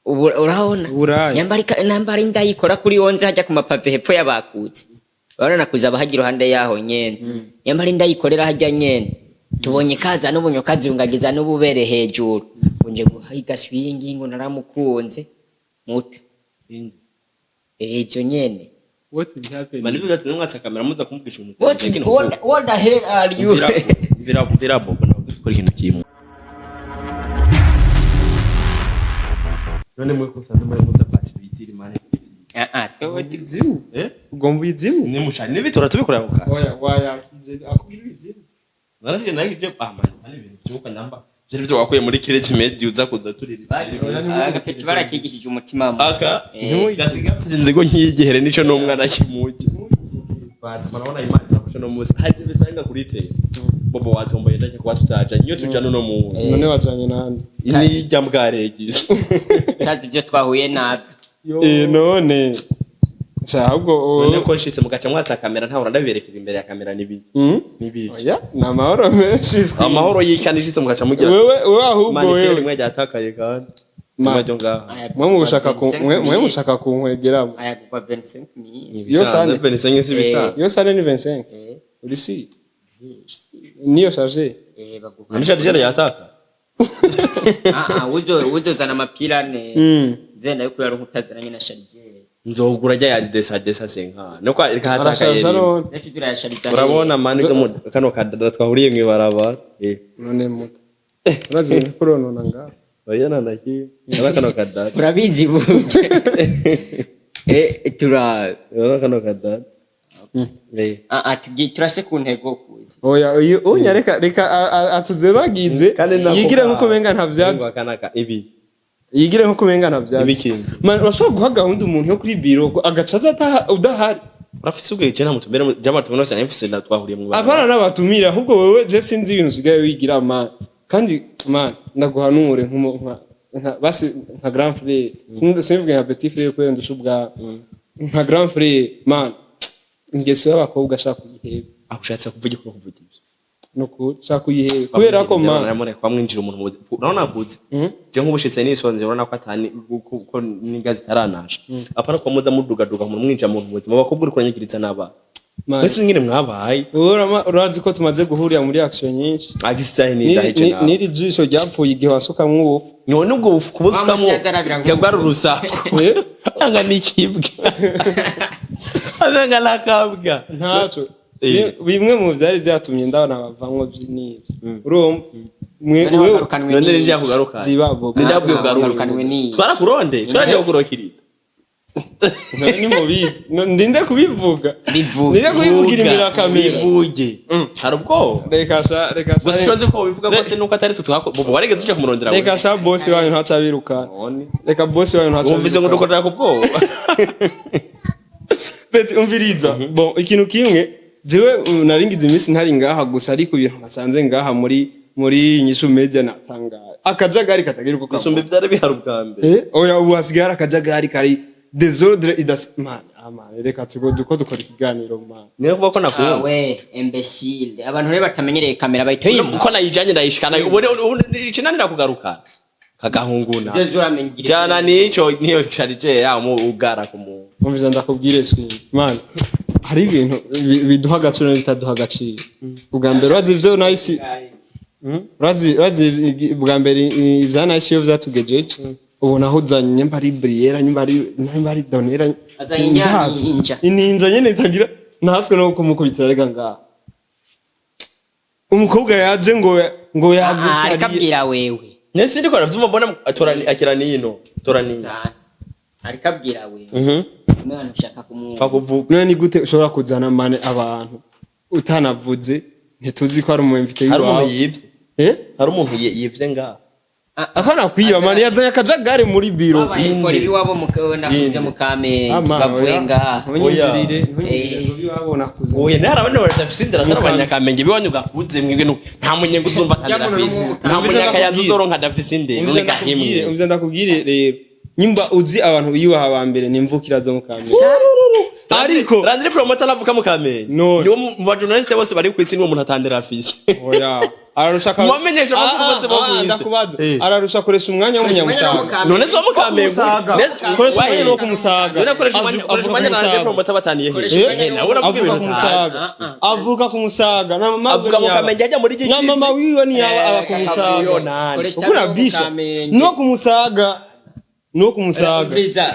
Ubu urabona. Uburaya. Nyambara indayikora kuri 11 hajya ku mapave hepfo y'abakutse. Urabona kuza abahajya iruhande yaho nyene. Nyambara indayikorera hajya nyene. Tubonye kaza n'ubunyo kazungagiza n'ububere hejuru. Ngo nje guhiga swingi ngo naramukunze. Muta. Ivyo nyene. What is happening? Mani byo mwatsa kamera muza kumvugisha umuntu. What the hell are you? Mvira, mvira bobo, ntabwo dukora ikintu kimwe. None mwe kusanze muri muza passivity mani. Ah ah, twewe Izimu? Eh? Ugomba izimu? Ni mushani nibitora tubikora ako kazi. Oya, wayakije akubwira izimu. Narashije nayo ibyo, ah man, ari ibintu byuka namba. Byari byo wakuye muri kireti media uza kuza turira. Agapeti barakigishije umutima mu. Aka Eh. gasiga afite inzigo nk'iyigihere nico n'umwana kimugi. Murabona imana kuco no munsi hari ibyo bisanga kuri te. Bobo watomboye ndake kuba tutaja niyo tuja no munsi. None wajanye nande? Ni jya mbwaregize. Kazi ibyo twahuye nabyo. Eh, none. Sha ahubwo None ko nshitse mugaca mwatsa kamera ntabura ndabiberekera imbere ya kamera nibi. Mm? Nibi. Oya, ni amahoro menshi. Amahoro yikanishitse mugaca mugira. Wewe ahubwo Mani wewe. rimwe ryatakaye kandi. Ma- Rimwe ryo ngaha. Mwe mushaka kunkwegeramo. Aya kugwa 25 mille. Yo sane. Vincent si bisa. Yo sane ni 25. Eh, Uri si? Niyo charge. eh, baguha. None chargeur yataka. Ah ah, uzozana amapira ane. Mm. Zenda yuko yaronka utazananye na chargeur. Nzogura rya yandi desa desa senka. Nuko katakaye. Arashaje none. Nacho turayashariza. Urabona mani ko kano kadada twahuriye mwibarabara. Eh. None muto. Urazi ibintu kuronona ngaho. Oya nanaki. Urabona kano kadada. Urabizi bu. Eh, tura Urabona kano kadada. Eh. ah ah, tugiye turase ku ntego kuzi. Oya, uyu unya reka atuzebagize yigire nkuko benga nta vyatsi. Kanaka ibi. Yigire nkuko benga nta vyatsi. Ibikingi. Man, urashobora guha gahunda umuntu yo kuri biro agaca aza ataha udahari. Urafise ubwenge nta mutumire jama tubona sana mfise na twahuriye mwibarabara. Abana n'abatumira ahubwo wewe je sinzi ibintu usigaye wigira man. Kandi man ndaguhanure nka basi nka grand frère. Simvuge nka petit frère kubera ndusha ubwa nka grand frère man. Ingeso y'abakobwa ashaka kuyiheba. Ah, ushatse kuvuga ko kuvuga ibyo. Nukuri ashaka kuyiheba kubera ko man. Namure kwa mwinjira umuntu muzi. Urabona kuzi. Je nk'ubushitse nisonze urabona ko atani ko n'ingazi itaranasha. Apana ko muza mudugaduga mu mwinjira mu buzima bakobwa uri kuranyagiritsa n'abana. Man. Mwese nyine mwabaye. Wowe urazi ko tumaze guhurira muri action nyinshi. Agisahe niza hice nawe. N'iri jisho ryapfuye igihe wasukamwo ubufu. None ubwo bufu kubusukamo Wa musaza arabira ngo- yagwara urusaku. Anga nikibwe. Anga nakabwa. Ntaco. Eh. Bimwe mu vyari vyatumye ndabona bavamwo n'ivyo. Urumva? Mwe None wewe wagarukanwe None n'iki? nijya kugaruka. zibabo. Nijya Ah, kugaruka. wagarukanwe n'iki? Twarakuronde, twaraje kukurokirita. None nimubizi. Ndinde kubivuga. Bivuge. Ndinde kubivugira imbere ya kamera. Bivuge. Hari ubwoba. Reka sha, reka Gusa sha. icyo nzi ko wivuga kose nuko atari twe twako. Bobo warigeze uja kumurondera wewe. Reka sha bosi wanyu ntaca abirukana. None. Reka bosi wanyu ntaca Wumvise ngo abirukana. dukorera ku bwoba. Beti umviriza. Bon, ikintu kimwe jewe naringize iminsi ntari ngaha gusa ariko ibintu nasanze ngaha muri Inyishu Media natangaye. Akajagari katagira uko Gusumba kavugwa. ivyari bihari ubwa mbere. Eh, oya ubu hasigaye hari akajagari kari desordre idas man, ah man, reka tuko duko dukora ikiganiro man. Niyo kuba ko Ah nakumva. we imbecile. Abantu rero batamenyereye kamera bahita yimba. Uko nayijanye ndayishikana ubone icinanira kugaruka. Kagahunguna. Ibyo zuramenyira. Jana nico niyo charge ya mu ugara ku muntu. Umviriza ndakubwire swing. Man, hari ibintu biduha agaciro n'ibitaduha agaciro. Ubwa mbere urazi ivyo nahisi urazi ubwa mbere ivya nahisi iyo vyatugejeje. Ubu naho uzanye nyimba ari briera nyimba ari donera. Azanye Ndazi. inyaninja. Ininja nyene itagira ntaswe no kumukubitira rega ngaha. Umukobwa yaje ngo Ariko yagusariye. abwira wewe. Nese ndiko aravyumva mbona atora akira nino. Tora nino. Ariko abwira wewe. Umwana ushaka kumwumva. Fa kuvuga. None ni gute ushobora kuzana mane abantu utanavuze ntituzi ko ari umu invité Hari umuntu w'iwawe. yivye. Eh? Hari umuntu yivye ngaha. Akana kwiba mane yazanye akajagari muri biro. Babaye iwabo nakuze mu Kamenge Ama, bavuye oya. ngaha. Ntunyinjirire, ntunyinjirire ngo biwabo nakuze. Oya ntari abana badafise inzira atari abanyakamenge biwanyu gakuze mwebwe nta munyenga uzumva atandira afise. Nta munyakayanza uzoronka adafise indero Umvise ni gahimwe. Umvise ndakubwire rero. Nyimba uzi abantu biyubaha ba mbere nimvukira zo mu Kamenge. Ariko Landry Promoter navuka mu Kamenge. None. Niwo mu ba journaliste bose bari kwisi niwo muntu atandira afise. Oya. Ararusha Mumenyesha amakuru bose bo kw'isi. Ndakubaza, Eh. ararusha akoresha umwanya Koresha umwanya wo w'umunyamusaga. mukamenge. None se wo mukamenge? Musaga. Koresha umwanya wo kumusaga. None koresha umwanya, koresha umwanya na Avuka promoter bataniye he? Koresha umwanya Eh, nawe uravuga avuka ibintu ku utazi. musaga. Ah, ah. Avuka ku musaga na mama Avuka mu ntiyaba. Kamenge ajya muri Na Gikirizi. mama wiwe ntiyaba, Eh, aba ku musaga. Yo, nani. Koresha Uko urabisha mu Kamenge. no ku musaga, no ku musaga. Umviriza.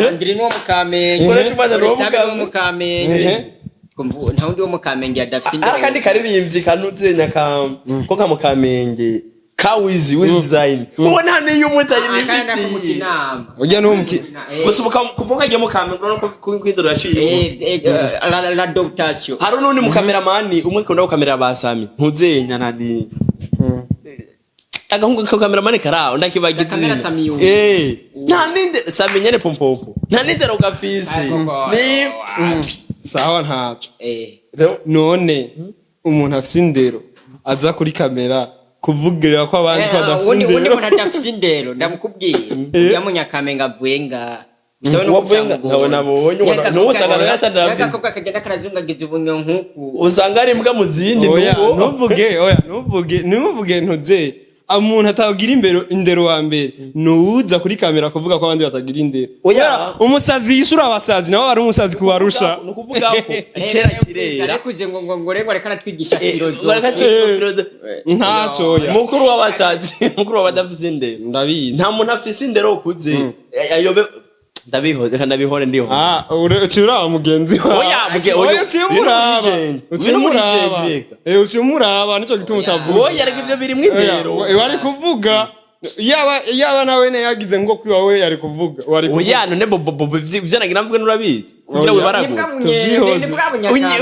Andiri nuwo mu Kamenge. Koresha umwanya n'uwo mu Koresha itabi n'uwo mu Kamenge. Kamenge. Ehe. Kumva, nta wundi wo mu Kamenge adafise indero. Ari akandi karirimbyi kanuzenya ka ko ka mu Kamenge ka Wizi Wizi Design, ubona niyo umuta. Ah, kandi nako mu Kinama. Ujya no mu Eh, Gusa ubu kuva kagiye mu Kamenge, urabona ko kwindoro yaciye. La dotation. Hari n'undi mukameramani umwe akunda gukamera ba Sami, ntuzenya nani, agahungu ka kameramani karaho ndakibagize. Gakamera Sami yuyu. Eh, nta ninde Sami nyene pompopo, nta nindero gafise ni. Sawa, ntaco. Eh. None umuntu afise indero aza kuri kamera kuvugira ko abandi ko badafise Wundi wundi indero? muntu adafise indero, ndamukubwiye, ujya mu Nyakamenge avuye nga. Uwavuye ntawe nabonye, n'uwo usanga nawe yatandavye. Agakobwa kagenda karazungagiza ubunyo nk'uku. Usanga ari imbwa mu zindi. Oya. N'uwo Ntuvuge, oya, ntuvuge, ntimuvuge, ntuze umuntu atagira imbere indero wa mbere nuwuza kuri kamera kuvuga ko abandi batagira indero. Oya. Kubera umusazi yishura abasazi, nawe ari umusazi kubarusha. Ni ukuvuga ko icera kirera. Arekuze ngo rego reka aratwigisha Eh, filozofi. bareka twigisha filozofi. Ntaco, oya. Mukuru w'abasazi, mukuru w'abadafise indero. Ndabizi. Nta muntu afise indero ukuze ayobe, ndabihoze, reka ndabihore, ndiho. Ah, uciye uraba mugenzi wawe. Oya, oya, Oya, uciye uyu ni umuraba. muri Uciye uyu ni muri umuraba. legend, reka. Eh, uciye umuraba, nico gituma Oya. utavuze. Oya, reka, ibyo birimwo indero. Oya, wari kuvuga yaba nawe ne yagize ngo kwiwa we yari kuvuga, wari kuvuga. Oya, none bo bo bo ivyo nagira mvuge nurabizi kugira Oya. wibaragutse. Tuvyihoze.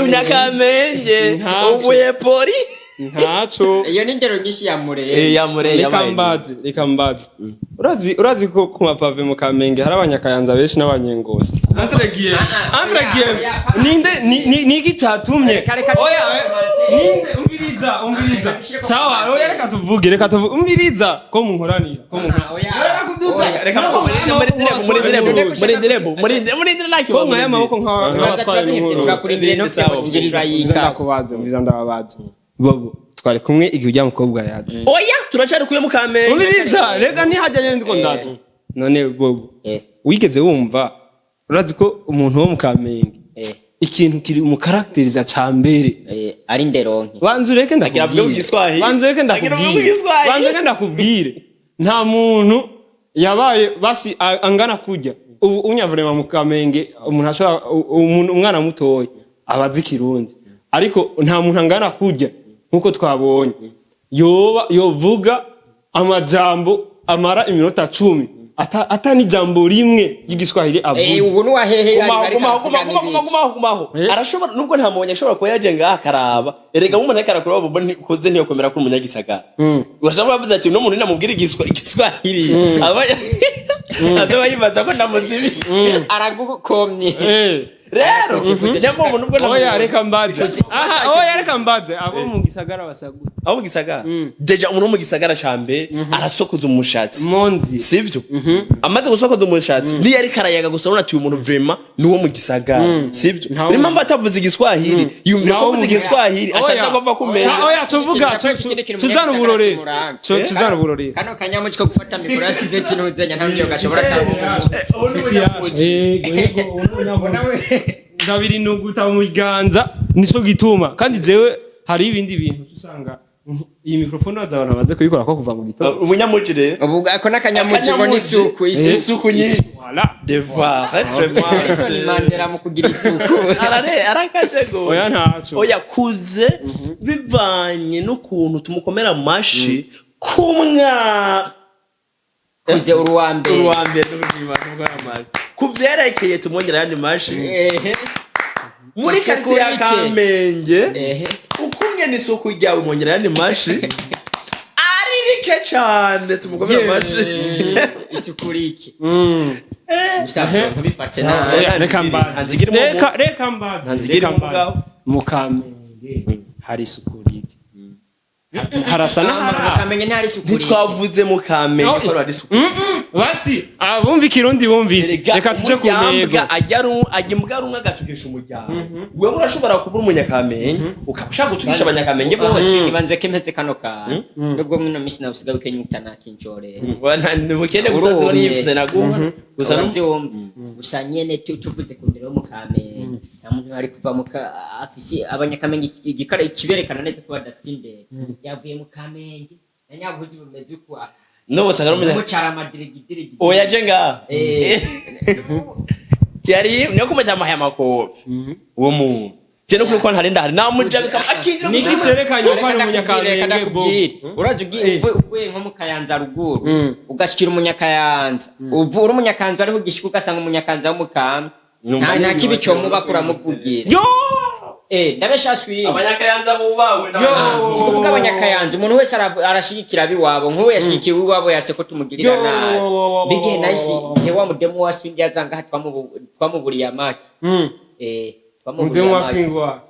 Unyakamenge. Ntaco. Ubuye pori. Ntaco. Iyo ni indero nyinshi ya murere. Eh, yamure. Reka mbaze, reka mbaze, urazi ko ku mapave mu Kamenge hari abanyakayanza benshi n'abanyengozi, entre guillemets, entre guillemets, ninde ni iki cyatumye? Reka, reka, Oya, dushire ninde? Umviriza, umviriza. Sawa, oya, reka tuvuge, reka tuvuge, umviriza ko munkoranira, ko munkoranira. Oya. Reka kuduza. Oya. Reka murindire, murindire, murindire, murindire, murindire, ntacyo. Ko mwaye amaboko nk'abatwaye Turabizi, inkuru. turakurindiriye no Sawa, kugira Umviriza, ndakubaze, umviriza, ndababaza. Bobo, twari kumwe igihe ujya mukobwa yaza. Oya, turacari kuye mu Kamenge. Umviriza, reka ntihajyanye ndiko ndaje. None Bobo, Eh. wigeze wumva, urazi ko umuntu wo mu Kamenge Eh. ikintu kiri umukarakteriza ca mbere Eh, ari nderonke. Banza ureke Agira avuge mu ndakubwire. Giswahili. Banza ureke Agira avuge mu ndakubwire. Giswahili. Banza ureke ndakubwire, nta muntu yabaye basi angana kurya ubu unyavurema mu Kamenge. Umuntu ashobora umuntu, umwana mutoya aba azi Ikirundi, ariko nta muntu angana kurya nkuko twabonye yoba yovuga amajambo amara iminota 10 ata n'ijambo rimwe ry'Igiswahili Eh, avuze. ubu nuwahehe? Gumaho, gumaho, gumaho, gumaho, gumaho, gumaho. Eh. Arashobora nubwo ntamubonye, ashobora kuba yaje ngaha akaraba. Erega nk'umuntu ariko arakora bobo kuze ntiyokomera kuri umunyagisagara. Urashobora kuba avuze ati: "Uno muntu namubwira Igiswahili aba azaba yibaza ko ndamuzibi." Aragukomye. Eh. Rero nyambo nubwo Oya, ntamubonye. reka mbaze aha, oya, reka mbaze abo mu gisagara basagute. Abo mu gisagara, déjà umuntu wo mu gisagara ca mbere arasokoza umushatsi. Monzi. Sivyo? Amaze gusokoza umushatsi, niyo ariko arayaga gusa urabona ati: "Uyu muntu vraiment ni uwo mu gisagara." Sivyo? Ntawe Niyo mpamvu atavuze Igiswahili, yumvira ko Ntawe avuze mu Igiswahili Oya. ataza kuva kumenya. Oya, tuvuga tuzana uburorero. Tuzana uburorero. Kano kanyamuci ko gufata mikoro yashize kinuzenya nta ngiyo gashobora atavuga. Yego, ndabiri nuguta mu biganza, nico gituma. Kandi jewe hari ibindi bintu usanga iyi mikrofone baza abantu bamaze kuyikora ko kuva mu gitondo. Umunyamuji rero. Ubu ako n'akanyamuci ngo ni isuku. Isuku nyinshi. Voilà. Devoir vraiment. Nelson Mandela mu kugira isuku. Arare arakaze go. Oya, ntaco. Oya, kuze bivanye n'ukuntu tumukomera amashi kumwa. Kuze uruwa mbere. Uruwa mbere n'ubuzima tumukomera amashi ku vyerekeye, tumwongera ayandi mashi Ehe. muri Isuku quartier ya rike. Kamenge. Ehe. Ukungene isuku ryawe, mwongera ayandi mashi ari rike cane, tumukomera amashi. Isuku rike gusa ntubifate nabi. Oya, reka mbaze. Ntanzigirimo Reka mbaze. Ntanzigirimo Reka mbaze. mugabo. Mu Kamenge hari isuku rike, harasa Mu n'ahari Kamenge ntihari isuku rike. Ntitwavuze mu Kamenge ko hari isuku. Basi abumva ikirundi bumvise. Erega Reka tuje ku ntego. umuryambwa ajya ajya imbwa rumwe agatukisha umuryango. Wewe urashobora kuba uri umunyakamenge, ukaba ushaka gutukisha abanyakamenge bose. Ibanze ko impeze kano kantu, nubwo mwino minsi nawe usigaye ukenya utanakinjorera. Mukende gusa Urumye. niyivuze naguha gusa. Uravyumva gusa nyene tuvuze ku ndero yo mu Kamenge, nta muntu ari kuva mu afise abanyakamenge igikara kiberekana neza ko badafise indero. Yavuye mu Kamenge na nyabuzi bumeze uko. No usanga ari umunya Mucara amadirigirigi. Oya, je ngaha. Eh. Yari niyo kumenya amahe amakofi uwo muntu, je no kuko ntari ndahari namujabika akinjira. Niki Gusa cerekanye ko ari Reka umunyakamenge bo? ndakubwire. Urazi ugiye uvuye nko mu Kayanza ruguru, ugashikira umunyakayanza, uri umunyakayanza ariho ugishika ugasanga umunyakayanza w'umukambwe, nta kibi comuba kuramuvugira. Yo. Eh, ndabesha swingi? Abanyakayanza bubawe. Si ukuvuga abanyakayanza, umuntu wese arashigikira abiwabo. Nk'uwo yashigikiye uwiwabo yase ko tumugirira Yo. nabi. Bigihe nahise igihe wa mudemu wa swingi yazanga aha, twamuburiye amaki. Eh, twamuburiye Mudemu wa amaki. swing wa?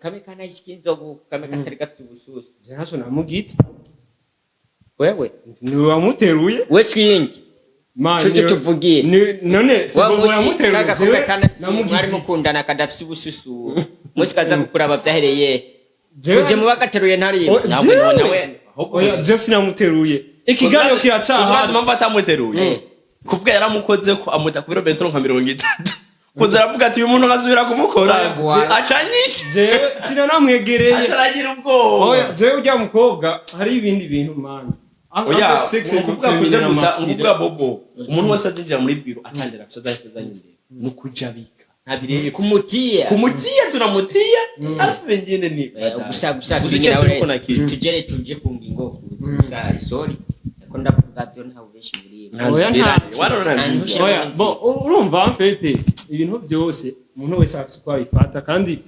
Kame ka nahise k'inzovu, kame katari gafise ubususu. Je ntaco namugitse. Wewe. Ni wamuteruye. We swingi. Man, Cucu tuvugire. None si Wa Bobo musi yamuteruye, kagakobwa jewe kanasi namugitse. mwari mukundana kadafise ubususu, musi kaza kukuraba vyahereye Jewe uze muba gateruye ntarimo. Oh, Ntabwo jewe? nawe ahubwo Oya, je sinamuteruye, ikiganiro Urazi kiracahari. impamvu atamuteruye? Kubwo yaramukoze ko amuta ku birometero nka 30, kuza aravuga ati uyu muntu nkasubira kumukora Voilà. acanyishe. Jewe sinanamwegereye. Acaragira ubwoba. Oya, jewe ujya mukobwa hari ibindi bintu, man. Oya, Sex ukuvuga kuze feminine gusa masculine. ukuvuga Bobo, umuntu wese azinjira muri biro atangira afite azanye indero ni ukujabika nta birefu. Kumutia. Kumutia, tunamutia, alafu vingine ni Eh, gusa gusa gusa swingi icyo nawe siko na kitu. tujere tuje ku ngingo kuza gusa, sorry ko ndavuga vyo nta bubeshi muri. Oya, Oya. Nta- Oya, bo urumva mfete ibintu byose umuntu wese afite uko abifata, kandi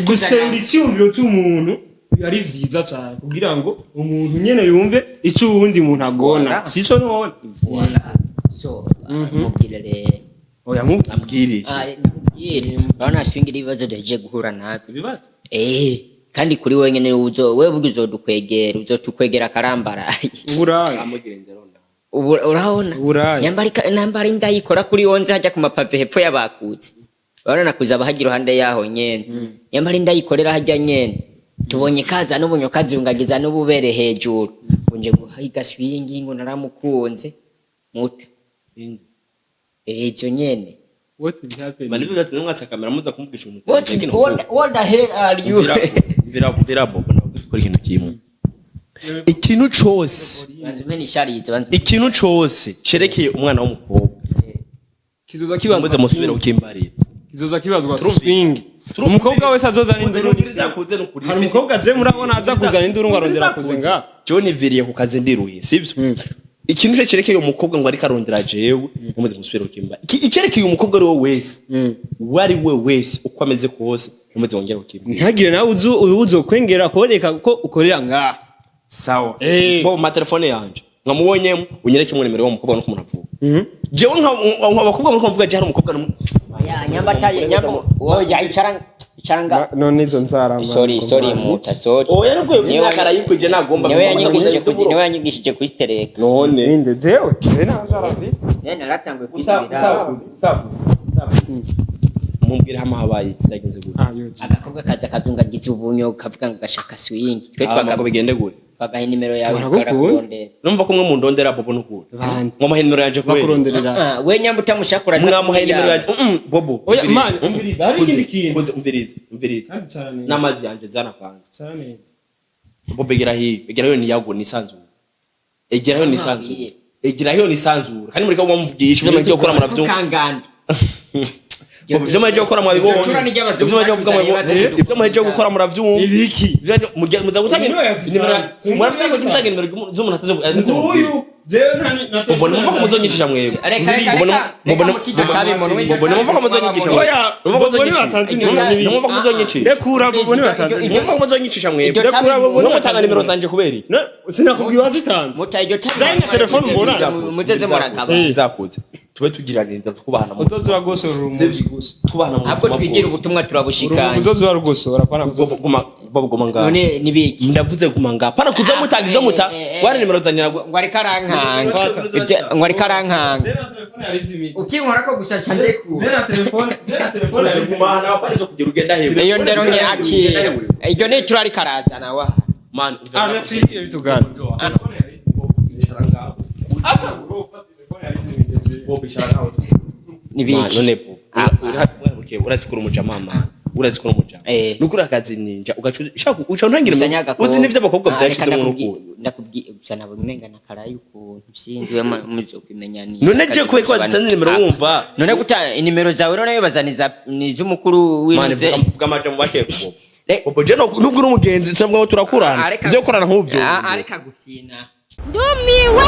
guserura icyumviro cy'umuntu biba ari vyiza cyane kugira ngo umuntu nyene yumve icyo uwundi muntu agona. Voilà. Sico none? Voilà. So mubwire rero. Oya, mu Ambwiriye. Ah, mubwire, urabona swingi ibibazo duhejeje guhura navyo. Ibibazo? Eh, kandi kuri wenyene uzo wewe burya uzodukwegera, uzotukwegera akarambaraye. Uburaya. Amugira indero nda. Ubu urabona Uburaya. nyambara indayikora kuri onze hajya ku mapave hepfo y'abakutse, urabona kuza abahajya iruhande yaho nyene. Nyambara indayikorera hajya nyene, tubonye kaza n'ubunyo kazungagiza n'ububere hejuru, ngo nje guhiga swingi ngo naramukunze muta. Eh, ivyo nyene. What will happen? Mani bigatse mwatsa kamera muza kumvugisha umuntu. What the hell are you? Mvira, mvira Bobo, ntabwo dukora ikintu kimwe, ikintu cose. Banza umpe nisharize, banza. Ikintu cose cerekeye umwana w'umukobwa Kizoza kibazwa. muze musubire kukimbarira. Kizoza kibazwa Turumvira. swing. Umukobwa wese azozana induru ni Umviriza kuze nukuri. Hari umukobwa je murabona aza kuzana induru ngo arondera kuze nga? Jewe niviriye ku kazi ndiruye, sivyo? Ikintu cyo cerekeye umukobwa ngo ariko arondera jewe, muze musubire kukimbarira. Icerekeye umukobwa ari we wese, uwo ari we wese, uko ameze kose, muze wongere kukimbwira. Ntihagire nawe uzu uzokwengera kuboneka ko ukorera ngaha. Sawa. Eh. Bo ma telefone yanje nkamubonyemo, unyereke imwe nimero y'uwo mukobwa nuko umuntu avuga. Jewe nka abakobwa muri mvuga, je hari umukobwa Ya nyamba taye nyamba, oya, icara, icara nga. None izo nzara? Sorry, sorry muta, sorry. Oya, nubwo iyo myaka arayikwije nagomba. Niwe yanyigishije kuyitereka. None Ninde? Jewe jewe nta nzara mfise. Niwe naratanguye gusa kwisubira. gusa mumbwire hama habaye byagenze gute? Ah, yo je. Agakobwa kaza kazungagiza ubunyo kavuga ngo gashaka swingi, twe Hama ngo bigende gute? twagaha inimero yawe. Baragukunda. Tukarakundera. Numva ko mwe mundondera Bobo n'ukuri. Bande? Mwamuha nimero yanje kubera? Bakuronderera. Ah, we nyamba utamushaka uraza Mwamuha kumenya. nimero yanje? Bobo, Oya, umviriza, man, umviriza, hari ikindi kintu. kuze, umviriza, umviriza. Kandi cyane. N'amazi yanje zana kwanza. Cyane. Bobo, egera hiyo, egera hiyo, niyago nisanzure, egera hiyo nisanzure, egera hiyo nisanzure. Kandi mureka bamuvugisha ibyo mugiye gukora muravyumva. Tukangande. Bobo, ibyo mugiye gukora mwabibonye. Tura n'iry'abazungu Ibyo mugiye kuvuga mwabibonye. batuzaniye. Ibyo mugiye gukora muravyumva. Ibiki? Ibyo mugiye muza gutanga Nimero yazitanze. nimero murafite ngo gutanga nimero z'umuntu atazi. Nguyu jewe nta na Bobo, numva ko muzonyicisha mwebwe. Reka, reka, Bobo, reka, Bobo, reka mutije tabi muntu. Bobo, numva ko muzonyicisha mwebwe. Oya, Numva ko Bobo muzonyicisha. nibatanze Iryo nimero tabi- n'ibindi. Numva ko muzonyicisha. Ndekura, Bobo nibatanze Iryo- nimero. Numva ko muzonyicisha mwebwe. Iryo tabi Ndekura, Bobo No mutanga nimero zanje kubera iki? Sinakubwiye wazitanze. Muta iryo tabi. Zari na telefone ubona. Muzeze murakaba. Bizakuze tube tugiranira twubahana mu Uzoza uragosora urumuri Sivyo. gusa. Tubana mu Ahubwo buzima twigira bwose. ubutumwa Urumuri turabushikanye. uzoza urarugosora, apana kuzoza. Guma Bobo guma ngaha. None nibiki? Ndavuze guma ngaha, pana kuza mutanga ivyo muta wari nimero za nyina. Ngo ariko arankanga. Ngo ariko arankanga. Ukinkorako gusa nca ndekura. Guma hano, apana izo kugira ugenda hewe. Iyo ndero nke akira iryo ni itura ariko arazana wa. Man, Ah, byaciye bitugana. Nibiki? None bo urazi kuri umujama, man, urazi kuri umujama. Nukuri akazi ninja ugaca ushaka uca untangira Gusa nyagakobwa. uzi n'ivyo abakobwa Ah, byashize reka mu rukundo. Ndakubwiye gusa nabonye umenga nakaraye ukuntu sinzi we muzokwimenya ni None je kubera ko wazitanze nimero wumva? None guta inimero zawe, none bazaniza ni iz'umukuru Man, w'inze. vuga amajambo make, Bobo. Bobo, je nubwo uri umugenzi, sinabwo ngo turakurana. Ah, reka- Ivyo gukorana nk'uvyo. Ah, areka gufyina. Ndumiwe.